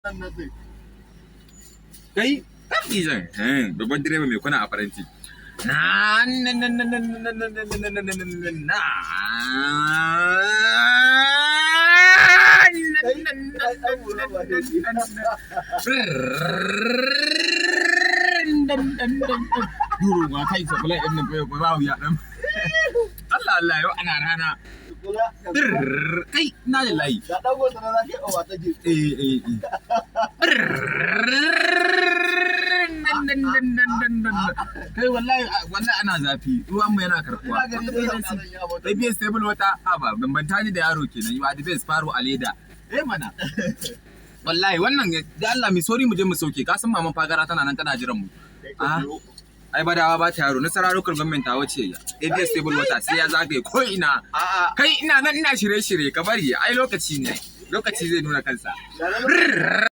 Nan na ce. Kai, tafi zan. Babban direba mai kwana a faranti. Na na na na na na na na na na na na na. Kai, ai, ai, ba Duro ma kai supply ɗin nan fa ba wuya ɗan. Allah Allah, yau ana rana. Kula, ka kula. Kai, na da layi. Ga ɗan gwata na za ka yi overtaking. Eh eh eh. Kai, wallahi wallahi ana zafi. Ruwan mu yana karbuwa. Ina gani zai sauka zan yi abota. ABS stable wata haba, bambanta ni da yaro kenan. You are the best faro a leda. Eh mana. Wallahi wannan da Allah mi sori mu je mu sauke. Ka san maman fagara tana nan tana jiran mu. Kai ka Ah. biyo. Ai badawa ba ta yaro. Nasara local government ta wace ABS stable wata sai ya zagaye ko ina. A'a. Kai, ina nan ina shirye-shirye, ka bari, ai lokaci ne. Lokaci zai nuna kansa. Da na